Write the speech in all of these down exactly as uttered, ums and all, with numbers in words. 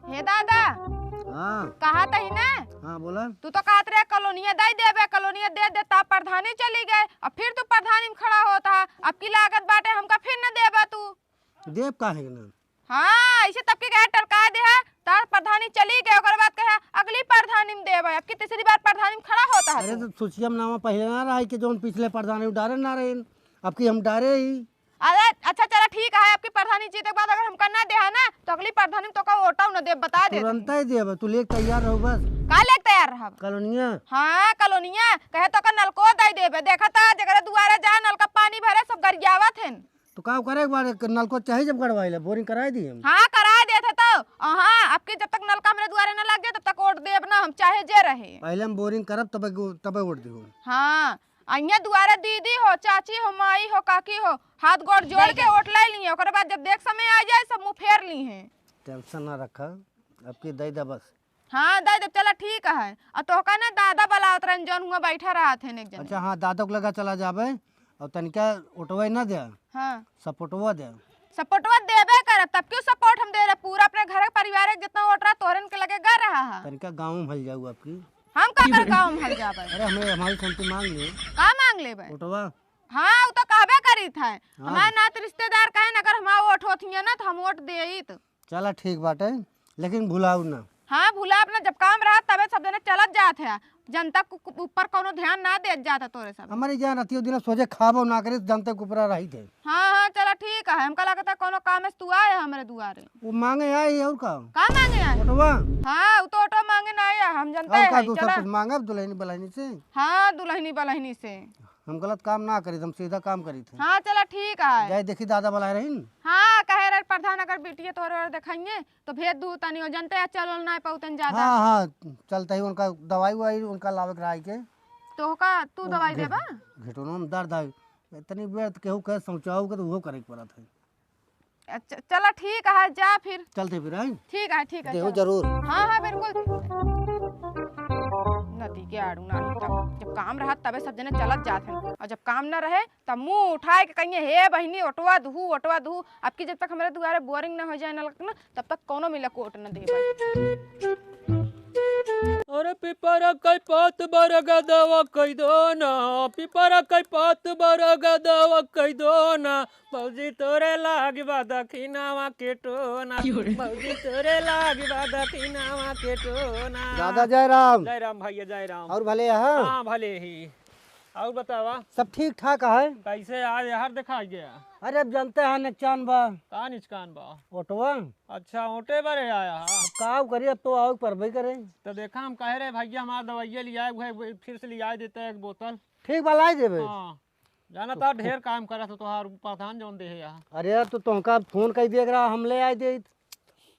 हे दादा, हाँ। कहा तही ना? हाँ, बोला। तू तो कहत रहे कॉलोनिया दे देबे, कॉलोनिया दे दे, तब प्रधानी चली गए, अब फिर तू प्रधानी में खड़ा होत है। अब की लागत बाटे हमका फिर न देबा तू। देब काहे के ना? हाँ, ऐसे तब के कहे टलका दे है, तार प्रधानी चली गए, ओकर बाद कहे अगली प्रधानी में देबे, अब की तीसरी बार प्रधानी में खड़ा होत है अरे तू। तो सोचिया नामा पहले ना रहा कि जौन पिछले प्रधानी में डारे ना रहे, अब की हम डारे ही। अरे अच्छा चला ठीक है, अब की प्रधानी जीते के बाद अगर हमका ना दे है ना तो अगली प्रधानी में तोका वोटौ न देब, बता दे तुरंत तनी। ही देब, तू लेके तैयार रहो बस। का लेके तैयार रहब? कॉलोनिया। हाँ कॉलोनिया, कहे तोका नलको दे देबे, देखा था जगह दुआरे जा नलका पानी भरे सब गरियावत हैं। तो का करे एक बार एक नलको चाहे जब गड़वाई ले, बोरिंग कराई दी हम। हाँ कराई देत है तो। हाँ, अब की जब तक नलका हमरे दुआरे ना लग जाए तब तक वोट देब ना हम, चाहे जे रहे। पहले हम बोरिंग करब तबे गो-, तबे वोट देबो। हाँ, अइया दुआरे दीदी हो, चाची हो, माई हो, काकी हो, हाथ गोड़ जोड़ के वोट ले लिए, ओकरे बाद जब देख समय आ जाए सब मुँह फेर ली हैं। टेंशन ना रखा, अब की दे दे बस। हाँ दे दे, चला ठीक है। और तोहका ना दादा बुलावत रहन जौन हुआ बैठा रहत हैं एक जने। अच्छा हाँ, दादा के लगा चला जाबे और तनिका ओटवे ना दे। हाँ। सपोर्टवा दे। सपोर्टवा देबे करब, तब क्यों सपोर्ट हम दे रहे? पूरा अपने घर के परिवार के जितना वोट रहा तोहरन के लगे गा रहा है। तनिका गाँव में भल जाऊ आपकी। हम का कर गाँव में भल जाबे? अरे हमें हमारी संमति मांग ले। का मांग लेबे? वोटवा। हाँ, उ तो कहबे करीत है। हाँ। हमारे नात रिश्तेदार कहे न अगर हमारा वोट होत हिया ना तो हम वोट देइत। चला ठीक बाटे, लेकिन भुलाऊ ना। हाँ, भुलाब ना, जब काम रहत तबे सब जने चलत जात है, जनता के ऊपर कौनो ध्यान ना देत जात है तोरे सब। हमारी जान रहती हो दिन सोचे खाबो ना करे, जनता के ऊपर रही थे। हाँ, हाँ, चला ठीक है, हमका लगता है कौनो काम से तू आए है हमरे दुआरे। वो मांगे आई और का? का मांगे आई? वोटवा। हाँ, वो तो वोटवा मांगे ना आया, हम जनता और का है, दूसरा चला। कुछ मांगब दुल्हनी बलहनी से? हाँ, दुल्हनी बलहनी से। हम गलत काम ना करी, हम सीधा काम करी थे। हाँ, चला ठीक है। जाए देखी दादा बुलाए रहीन। हाँ, कहे रहे प्रधान अगर बिटिया तोहरे और देखाइए तो भेज दू तनी, और जनते है चल ना पाउतन ज्यादा। हाँ, हाँ, चलते ही उनका दवाई वाई उनका लावे के रहा के। तो का तू वो दवाई घे-, देबा? घिटुनो में दर्द है, इतनी बेर तो केहू कहे शौचाऊ के तो वो करे के पड़त है। अच्छा, चला ठीक है, जा फिर। चलते फिर, हैं? ठीक है, ठीक है, देहो चला। जरूर। हाँ, हाँ, बिल्कुल। नदी के आड़ू नाही तब, जब काम रहत तबे सब जने चलत जात हैं, और जब काम न रहे तब मुंह उठाए के कहिए, "हे बहिनी, ओटवा दुहू, ओटवा दुहू।" अब की जब तक हमरे दुआरे बोरिंग न हो जाए नलक न, तब तक कौनो मिला कोट न देबे। अरे पिपरा कई पात बरगदवा कई दो ना, पिपरा कई पात बरगदवा कई दो ना, भौजी तोरे लाग बा दखिनावा के टोना। क्यों रे? भौजी तोरे लाग बा दखिनावा के टोना। दादा जय राम। जय राम भैया, जय राम। और भले यहाँ? हाँ, भले ही। और बतावा? सब ठीक ठाक है। कैसे आज यार दिखाई गया? अरे अब जानते हैं निचान बा। का निचकान बा? ओटवा। अच्छा, ओटे बरे आया हा? अब का करी, अब तो आओ परबे करे। तो देखा हम कहे रहे भैया हमारा दवाइया लियाए, वह फिर से लियाए देते हैं एक बोतल। ठीक बा, लाई देबे। हाँ। जाना तो था ढेर काम करत हो तोहार प्रधान जौन देहे यहाँ। अरे यार, तू तोहका फोन कई देख रहा, हम ले आए देइत।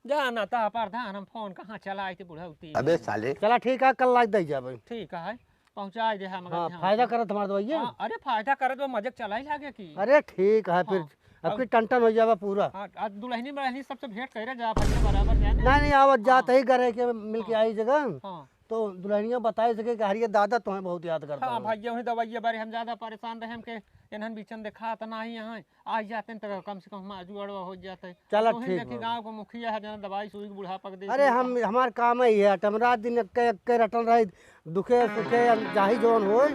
जाना था प्रधान, हम फोन कहाँ चलाए थे बुढ़ौती अबे में। साले। चला ठीक है, कल लाइ दे जाबे। ठीक है, पहुँचाए दे हम हाँ, अगर ध्यान फायदा से। करत हमार दवाइया। हाँ, अरे फायदा करत बा, मजे के चलाई लागे की। अरे ठीक है फिर, हाँ, अब अब की टन टन हो जाबा पूरा। हाँ, आज दुल्हनी बड़हनी सबसे भेंट करे जा, भैया बराबर जाने। नहीं, नहीं, आवत जात हाँ। ही करे के मिल के हाँ। आई जगह। हाँ। तो दुल्हनिया बताए सके कि हरिये दादा तोहें बहुत याद करता हाँ, हूँ। भैया, वही दवाइया बारे हम ज्यादा परेशान रहे, हमके इन्हन बीचन देखा त नाही यहाँ, आ जाते हैं तो कम से कम हम आजू अड़वा हो जाते हैं। चला, तोही ठीक देखी बा। गाँव को मुखिया है, जना दवाई सुई के बुढ़ापा के देख अरे लेता। हम, हमार काम ही है, हम रात दिन एक, एक रटल रही, दुखे सुखे जाही जौन होए,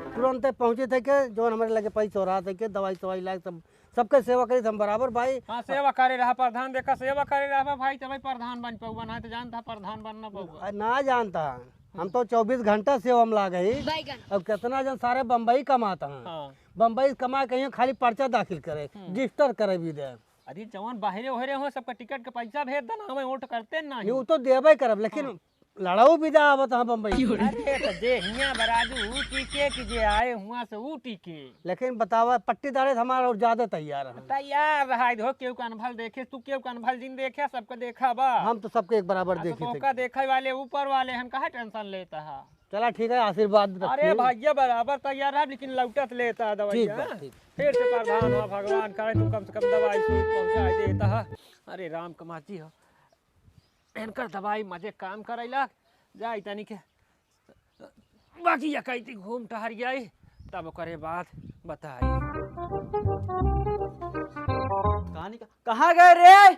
तुरंते पहुँचे थे के जौन हमारे लगे पैसा रहा थे के दवाई सवाई लाए सब सबके सेवा करी हम बराबर भाई। हाँ, सेवा करे रहा प्रधान, देखा सेवा करे रहा भाई, तबे प्रधान बन पउबा, ना तो जानता प्रधान बन ना पउबा। आ, ना जानता, हम तो चउबीस घंटा सेवा में लागे ही। बैगन। अब कितना जन सारे बम्बई कमाता हैं, हाँ। बम्बई कमा के यहाँ खाली पर्चा दाखिल करे, हम्म। रजिस्टर करे भी दे। अरे जवान बाहरे ओहरे हो, सबका टिकट के पैसा भेज देना, हमें वोट करते नहीं। नहीं, वो तो देबे करब, लेकिन हाँ। लड़ाऊ विदा आवत ह बम्बई से। अरे, त जे हियाँ बराजू ऊ टीके कि जे आए हुआँ से ऊ टीके। लेकिन बतावा, पट्टीदारे से हमार और ज्यादा तैयार हैं। तैयार रहा, इधर केहू का अनभल देखे, तू केहू का अनभल जिन देखे, सबको देखा बा। हम तो सबके एक बराबर हाँ, तो देखी तोहका थे। देखे वाले ऊपर वाले हन, काहे टेंशन लेता है? चला ठीक है, आशीर्वाद अरे रखिए। भैया, बराबर तैयार रहा, लेकिन लौटत लेता दवाई, ठीक बा, हाँ? ठीक। फिर से प्रधान हुआ, भगवान करे, तू कम से कम दवाई सूई पहुँचा देता है। अरे राम कमाची हो। इनकर दवाई मजे काम करैला, जाई तनी के बाकी यकैती घूम टहर जाई, तब ओकरे बाद बताई। कहानी का, कहाँ गए रे?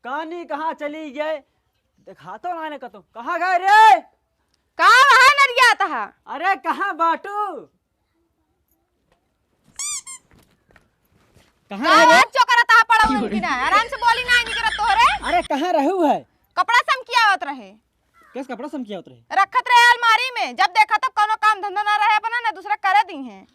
कहानी कहाँ चली गए? देखा तो ना कतो। कहाँ गए रे? का वहाँ नरिया तहा? अरे कहाँ बाटू? कहाँ का है रे? हाथ चोकरा तहा पड़ा हुआ कि ना? आराम से बोली ना, नहीं करत तोहरे। अरे कहाँ रहू है? कपड़ा समकियावत रहे। कैसे कपड़ा समकियावत रहे? रखत रहे अलमारी में, जब देखा तो कोनो काम धंधा ना रहे अपना, ना दूसरा करे दी है।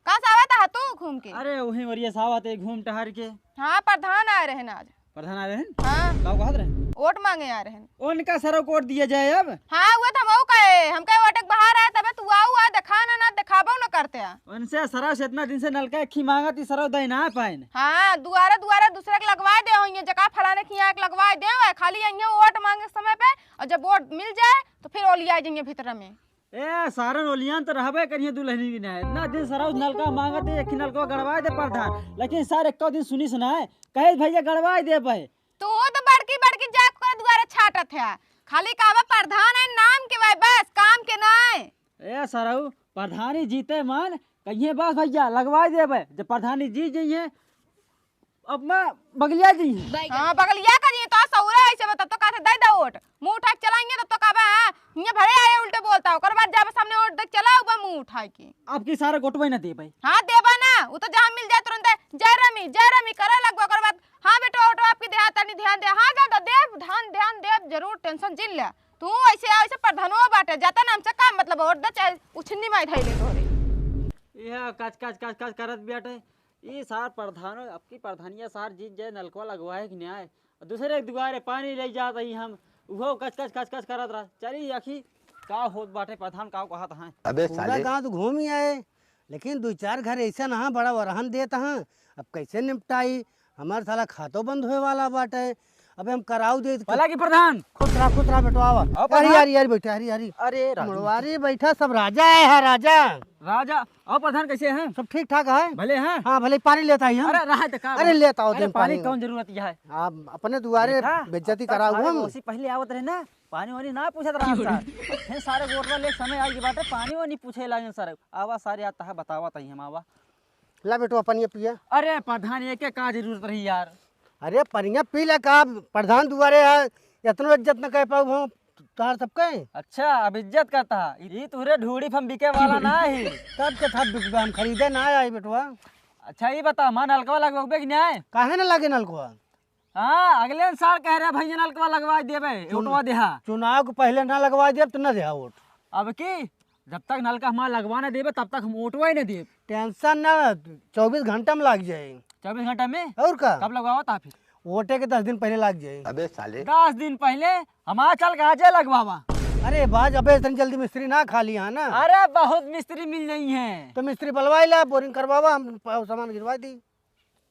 कहाँ से आवत हा तू घूम के? अरे वही वरिया से आवत है घूम टहर के। हाँ, प्रधान आए रहे ना आज। प्रधान आए रहे? हाँ। का कहत रहे? वोट मांगे आए रहे। उनका सरव को वोट दिया जाए अब? हाँ, वो तो हमहू कहे, हम कहे वोट के बाहर आए, तबे तू आऊ आ, देखा ना, ना देखाबो ना करते आ। उनसे सरव से इतना दिन से नलका एक ही मांगत, ई सरव दे ना पाइन। हाँ, दुआरे दुआरे दूसरे के लगवाए दे होइए, जका फलाने के यहाँ एक लगवाए दे, वह खाली अइहे वोट मांगे समय पे, और जब वोट मिल जाए तो फिर ओलिया जाइए भीतर में। ए, सारन ओलियान तो रहबे करिए दुल्हनी की ना। इतना दिन सरौ नलका मांगत है, एक ही नलका गड़वाए दे प्रधान, लेकिन सार एको दिन सुनिस ना है, कहे भैया गड़वाए दे भाई। तू तो बड़की बड़की जात को दुआरे छाटत है, खाली कहबे प्रधान है नाम के भाई, बस काम के ना है। ए सरौ, प्रधानी जीते मान कहिए बस भैया लगवाए दे भाई, जब प्रधानी जीत जइहे अब मैं बगलिया जी। हाँ, बगलिया का जी, तो सौरा ऐसे बता, तो कहते दे दे वोट, मुंह उठा के चलाएंगे, तब तो कहबे, हाँ, ये भले आए उल्टे बोलता, ओकर बाद जब सामने वोट दे चला, उबा मुंह उठा के। अब की सारा गोटवे ना देबे। हाँ, देबा ना, वो तो जहाँ मिल जाए तुरंत, "जय रमी, जय रमी" करे लगबो, ओकर बाद, "हाँ बेटा, वोट आपकी देहा, तनी ध्यान दे।" हाँ दादा, देब, ध्यान, ध्यान देब, जरूर, tension जिन ले। तू ऐसे, ऐसे प्रधानो बाटे, जाता ना हमसे काम, मतलब, वोट दे, चाहे उछन्नी माई धइले तोहरे। यह कच, कच, कच, कच करत बाटे। ई सार प्रधानो, अब की प्रधानिया सार जीत जाए, नलकवा लगवाए कि न्याय। दूसरे के दुआरे पानी ले जात हई हम, उहो कच कच कच कच करत रहा। चली आखी का होत बाटे, प्रधान का कहत हैं। अबे पूरा साले। गांव तो घूम ही आए, लेकिन दो चार घर ऐसा ना बड़ा वरहन देत हैं, अब कैसे निपटाई? हमार साला खातो बंद होए वाला बाटे, अबे हम कराऊ दे। भला की प्रधान। खुश रहा, खुश रहा बेटवा, आवा। आओ अरे प्रधान। यार, यार बैठा, अरे यार। अरे राजू। मुड़वारी बैठा, सब राजा है, हाँ, राजा। राजा, आओ प्रधान, कैसे हैं? सब ठीक ठाक है। भले हैं? हाँ, भले पानी लेता ही हम। अरे रहा तो का अरे बा? लेता हो अरे दिन पानी पानी। कौन जरूरत है? आप अपने दुआरे देखा, बेइज्जती अब तक कराओ सारे हम। ओसी पहले आवत रहे ना, पानी वानी ना पूछत रहा हम सार। फिर सारे वोटवा ले समय आई बाटे, पानी वानी पूछे लागे सारे। आवा सारे आता है, बतावा तही हम आवा। ला बेटवा, पनिया पिया। अरे प्रधान, ये के का जरूरत रही यार? अरे पनिया पी ले का, प्रधान दुआरे है, इतनो इज्जत न कर पाऊ हम तार सबके। अच्छा, अब इज्जत करता है। ई तोहरे ढूढ़ी फम बिके वाला ना है। तब के था बिकबे, हम खरीदे ना आई बेटवा। अच्छा, ये बता, हमार नलकवा लगवाबे कि नहीं? काहे ना लगे नलकवा? हाँ, अगले साल कह रहे भैया नलकवा लगवा देबे, चुन-, वोटवा देहा। चुनाव के पहले ना लगवा देब तो ना देहा वोट। अब की जब तक नलका हमार लगवा ना देबे, तब तक हम वोटवा ही ना देब। Tension ना, चउबीस घंटा में लाग जाए। चउबीस घंटा में? और का? कब लगवावा था फिर? वोटे के दस दिन पहले लाग जाए। अबे साले। दस दिन पहले? हमार चल के आजे लगवावा। अरे बाज, अबे इतनी जल्दी मिस्त्री ना खाली है ना। अरे बहुत मिस्त्री मिल रही हैं। तो मिस्त्री बलवाई ला, boring करवावा, हम प-, सामान गिरवा दी।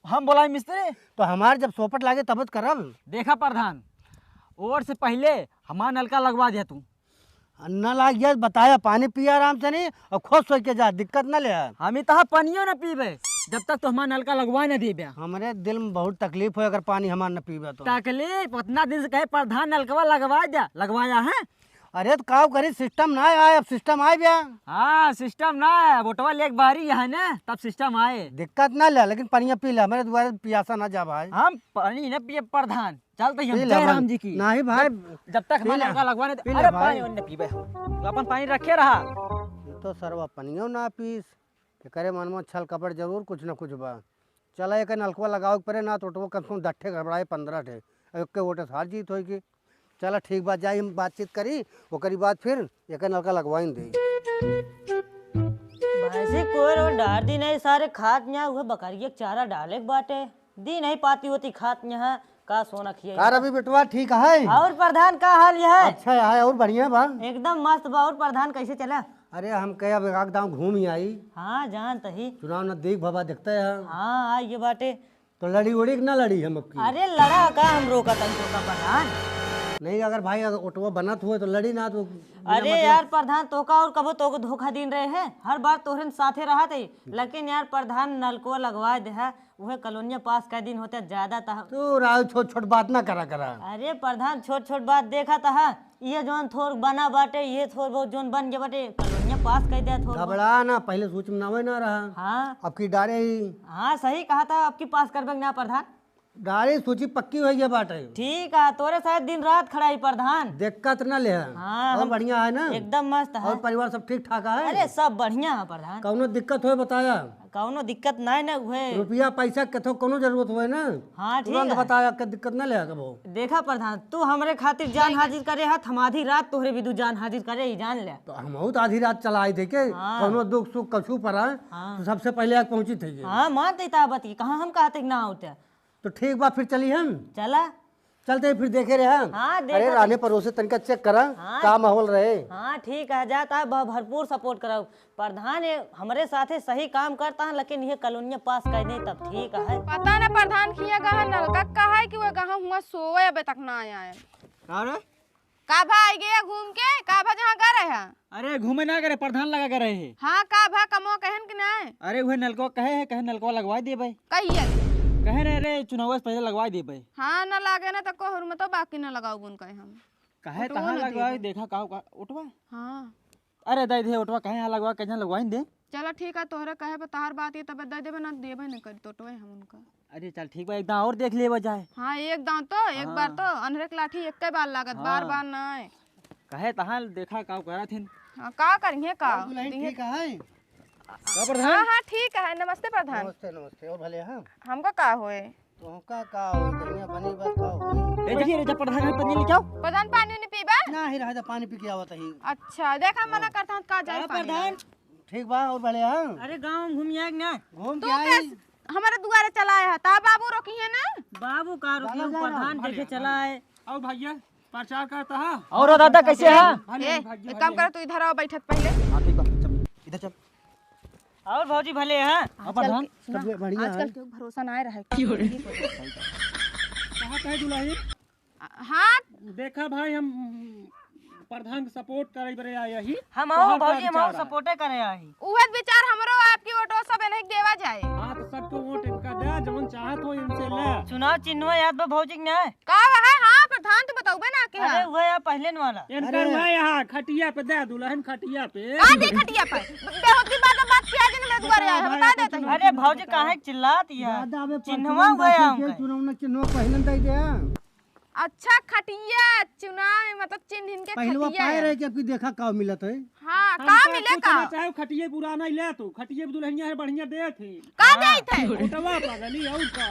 हम बोलाई मिस्त्री? तो हमार जब सोपट लागे तब तो करब। देखा प्रधान, वोट से पहले हमार नलका लगवा दिया तू। ना लाग जाए बताया, पानी पिया आराम से नहीं और खुश होके जा, दिक्कत ना ले। हम ही तहा पानियो ना पीबे जब तक तो हमार नलका लगवा ना देबे। हमरे दिल में बहुत तकलीफ हो अगर पानी हमार ना पीबे तो। तकलीफ? उतना दिन से कहे प्रधान नलकवा लगवा दे, लगवाया है? अरे तो काव करी, system ना आए, अब system आए बे। हाँ, system ना आए, वोटवा लेके बारी है ना, तब system आए। दिक्कत ना ले, लेकिन पनिया पी ले, हमारे दुआरे पियासा ना जा भाई। हम पानी न पिए प्रधान, चलते ही हम पी ले जय भाई। राम जी की। नहीं भाई। जब, जब तक पी हमारे ले। नलका लगवा नहीं, पी ले अरे भाई। पानी ओने पीबे, तू अपन पानी रखे रहा। ये तो सरवा पनियो ना पीस, एकरे मन में छल कपट जरूर कुछ न कुछ बा। चला एक नलकवा लगावे के पड़े ना, तो वोटवा कम से कम दस ठे गड़बड़ाए, पन्द्रह ठे, अब एक के वोटे से हार जीत होई की। चला ठीक बा, जाई हम बातचीत करी, ओकरी बाद फिर एक नलका लगवाइन दे। भैंसी कोई रो डार दी नहीं, सारे खात न्या, उहे बकरिया के चारा डाले के बाटे, दी नहीं पाती होती खात न्या, का सोना खिया। का रवि बेटवा, ठीक है? और प्रधान का हाल यह है? अच्छा है, और बढ़िया बा। एकदम मस्त बा। और प्रधान कैसे चला? अरे हम कहे अब एक आध गाँव घूम ही आई। हाँ, जान तही। चुनाव नजदीक भवा देखते हैं। हाँ, आ ये बाटे। तो लड़ी उड़ी कि ना लड़ी हम अब की? अरे लड़ा का, हम रोका तन रोका प्रधान। नहीं, अगर भाई अगर ओटवा बनत हुए तो लड़ी ना तो। अरे यार प्रधान, तोका और कबो तोको धोखा दिन रहे हैं, हर बार तोहरे साथे रहत है, लेकिन यार प्रधान नलको लगवा दे है, उहे कॉलोनिया पास कर दिन होते ज्यादा तह। तू राव छोट छोट बात ना करा करा। अरे प्रधान, छोट छोट बात देखा तह, ये जौन थोर बना बाटे, ये थोर बहुत जौन बन गया बाटे, कॉलोनिया पास कर दिया थोर बहुत। घबरा ना, पहले सोच में ना आवे ना रहा। हाँ। अब की डारे ही। हाँ, सही कहा था, अब की पास करबे ना प्रधान। गाड़ी सूची पक्की होइ गया बाटे। ठीक है, तोरे साथ दिन रात खड़ा ही प्रधान। दिक्कत ना ले है। हाँ, और हम बढ़िया है ना? एकदम मस्त है। और परिवार सब ठीक ठाक है? अरे, सब बढ़िया है प्रधान। कौनो दिक्कत होए बताया? कौनो दिक्कत नाय ना हुए। रुपया पैसा कथो कौनो जरूरत होए ना? हाँ, ठीक तुरंत है। बताया, के दिक्कत ना ले कबो। देखा प्रधान, तू हमरे खातिर जान हाजिर करे हाथ, हम आधी रात तोहरे बिदू जान हाजिर करे ही, जान ले। तो हम बहुत आधी रात चला आई थे के, हाँ। कौनो दुख सुख कछु पर आए, हाँ। तो सबसे पहले आके पहुँची थे के। हाँ, मान ते ता बती, कहाँ हम कहते कि ना होते। तो ठीक बा, फिर चली हम। चला। चलते ही फिर देखे रहे हम। हाँ, देखा अरे, तो। राने पड़ोसे तनिका check करा, हाँ। का माहौल रहे। हाँ, ठीक है, जाता है, भ-, भरपूर support कराओ। प्रधान, ये हमरे साथे सही काम करता है, लेकिन ये कॉलोनिया पास कर दे तब ठीक है। पता ना प्रधान किया गहा नलका का है कि वो गहा हुआ सोए अबे तक ना आया है। का रे? का भा आई गया घूम के? का भा जहाँ गए रहे हैं? अरे घूमे ना करे, प्रधान लगा के रहे हैं। हाँ, का भा कमो कहन कि नहीं? अरे उहे नलको कहे है, कहे नलको लगवाई देबे। कहिए? कहे रहे रे, चुनाव से पहले लगवाई देबे। हाँ, ना लागे ना तो कोहर में तो बाकी ना लगाऊ गुन कहे हम। कहे ओटवा तहाँ ना लगवाई देबे। देखा का, का ओटवा? हाँ। अरे दे दे ओटवा, कहे यहाँ लगवा, कहे लगवाई दे। चलो ठीक है, तोहरे कहे पर तहार बात ये तबे दे देबे, ना देबे नहीं करी तो ओटवे हम उनका। अरे चल ठीक बा, एक दांव और देख लेबा जाए। हाँ, एक दांव तो, एक हाँ। बार तो, अन्हरे के लाठी एक्के बार लागत, हाँ। बार बार नाय। कहे तहाँ देखा का करत हिन। हाँ, का करिहे का? और दुल्हन दिहे ठीक है? का प्रधान? हाँ, हाँ, ठीक है। नमस्ते प्रधान। नमस्ते, नमस्ते। और भले हैं? हमका का होए? तोहका का होए? कहिया बनी बात का होए? ए, देखिए रे, जब प्रधान है, पत्नी लेके आओ। प्रधान पानी नहीं पीबा? ना, ही रहा, पानी पी के आवत ही। अच्छा, देखा मना करता हूँ, का जाए का पानी प्रधान? लावे? ठीक बा, और भले हैं? अरे गाँव में घूम आए ना। घूम तू के आई। कैस-, हमारे दुआरे चला आया है, ता बाबू रोकी है ना? बाबू का रोकी, बाबा जा रहा प्रधान हूँ। देखे चला आए। और भैया, प्रचार करता है। और दादा कैसे हैं? भले ए, भैया, एक काम भले। कर, तू इधर आओ, बैठत पहले। हाँ, ठीक बा, चल, इधर चल। और भौजी भले हैं? हाँ, आजकल प्रधान। के, सुना, सब बढ़िया आजकल है। के भरोसा ना रहे। कहाँ पे है दुल्हन? हाँ। देखा भाई, हम प्रधान के support करे बरे आए ही। हम आओ तोहर का भौजी, हम आओ विचार है? Support करे आए ही। उहे विचार हमरो, आपकी वोटो सब इन्हें देवा जाए। हाँ, तो सबको वोट इनका दे, जवन चाहत हो इनसे ले। चुनाव चिन्हवा याद बा भौजी के नाय? का बा है? हाँ, प्रधान, तू बतौबे ना के अरे, है। उहे है पहले न वाला। इनका अरे। उहे यहाँ खटिया पे दे, दुल्हन खटिया पे। का दे खटिया पे? बेहोती बात, बात किया जे मेरे दुआरे आए, बता देते हैं। अरे भौजी, काहे चिल्लात है? दादा, अबे चिन्हवा परसों उहे है बैठे के उनका। चुनाव न चिन्हवा पहले दे दे। अच्छा, खटिया, चुनाव, मतलब, चिन्ह इनके पहिलवा खटिया पाए है। रहे कि अब की देखा का मिलत है। हाँ, हम का तो मिले कुछ का? ना चाहे, खटिया पुराना ही ले तू, खटिया दुल्हनिया है, बढ़िया देत है। का हाँ। देत है? ओटवा पगली, और का?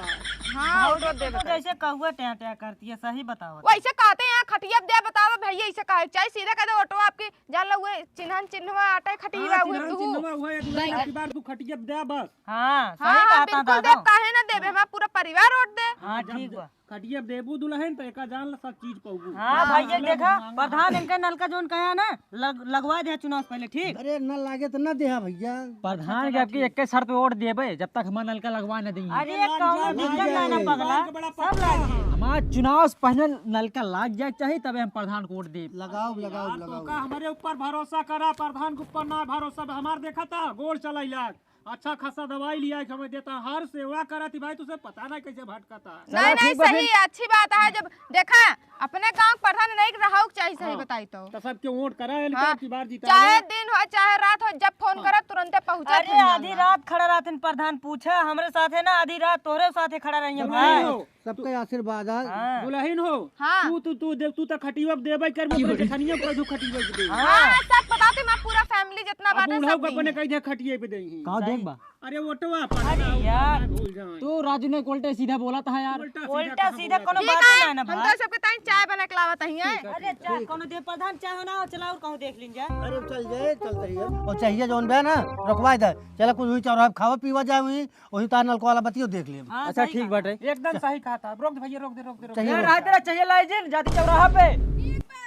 हाँ, भौजी, ओटवा तू देत तो है। जैसे कौआ ट्यां ट्यां करती है, सही बताओ। वैसे कहते हैं, खटिया दे, बताओ भैया, ऐसे कहे, चाहे सीधे कह दे, ओटवा आपकी, जान लो, वो चिन्हन चिन्हवा आटे, खटिया हाँ, हुए चिन्हन तू। चिन्हवा हुए, दुल्हन की बार तू खटिया दे बस। हाँ, हाँ, सही हाँ, कहता बिल्कुल दादा। देब, काहे ना देबे, हमारा पूरा परिवार वोट दे। हाँ, जब ठीक बा। खटिया देबू दुल्हन, तो एका जान ला सब चीज पाबू। हाँ, हाँ, भैया, हाँ, देखा, हाँ। प्रधान इनका नलका जोन कहा ना, लग-, लगवा दे चुनाव से पहले, ठीक? अरे, न लागे तो न देहा भैया। प्रधान के आपकी एक शर्त पे वोट देबे, जब तक हमारा नलका लगवा न देंगे। अरे, लग कौनो जाए, दिक्कत लग ना, ना जाए। पगला, लग बड़ा सब पक्का। लाग जाए। हमारा चुनाव से पहले नलका लाग जाए के चाहिए, तबे हम प्रधान को वोट देब। लगाओ, लगाओ, यार, लगाओ। तो का हमरे ऊपर भरोसा करा, प्रधान के ऊपर ना भरोसा, हमार देखा था, गोड़ चलाई लाग। अच्छा खासा दवाई लिया के हमें देता, हर सेवा करत ही भाई, तुझे पता नहीं कैसे भटकता। चलो, नहीं, नहीं, ठीक बा सही, फिर। अच्छी बात है। जब देखा, अपने गांव के प्रधान नहीं रहा के चाहिए, सही हाँ। बताई तो। तो सबके वोट करा, इनका हाँ। की बार जीता चाहे है। दिन हो, चाहे रात हो, जब फोन हाँ। करा, तुरंते पहुंचा अरे, फोन आधी डालना। रात खड़ा रहथिन प्रधान, पूछा, हमरे साथे ना, आधी रात तोहरे साथे खड़ा रही हम दुल्हन भाई। हो, सबके आशीर्वाद है। हाँ। दुल्हन हो, हाँ। तू, तू, तू दे, तू तो खटिया देबे करबू, अपने जेठनिया को दू खटिया दे। हाँ। हाँ, सब बताते, मैं पूरा family जितना अब बाटे, उन्हों सब को अपने देंगे। कह दे खटिया पे देंगे। का देख बा? अरे वोटवा पर अरे ना, यार। ना भूल जाए। तू राजू ने उल्टे सीधा बोला था यार। उल्टा सीधा उल्टा कहाँ सीधा बोला कोनो था? बात ठीक है, ना, ना हम भाई। तो सबके ताईं चाय बना के लावत हई। ठीक है, अरे ठीक है। चाय कोनो दे प्रधान, चाय हो ना हो, चला और कहूँ देख लीन जाए। अरे चल जाए, चलते ही है। और चाहिए जौन बे ना, रुकवाए दे। चला कुछ हुई चौराहा पे खावा पीवा जाए हुई, वही तार नलको वाला बतियो देख लेब। हाँ, अच्छा, सही ठीक कहा। बाटे। एकदम सही कहा था। रोक दे भैया, रोक दे, रोक दे, रोक दे। चाहिए यार, रोक। रात तेरा चाहिए लाई जिन, जाती चौराहा पे।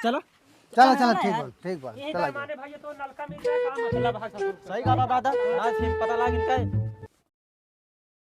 चलो। चलो, चलो, चलो, ठीक यार। बा, ठीक बा, यही चला बहाने जाओ। भैया तो नलका मिल जाए, का मतलब है ससुर? सही कहा था दादा, आज फिर पता लाग इनका।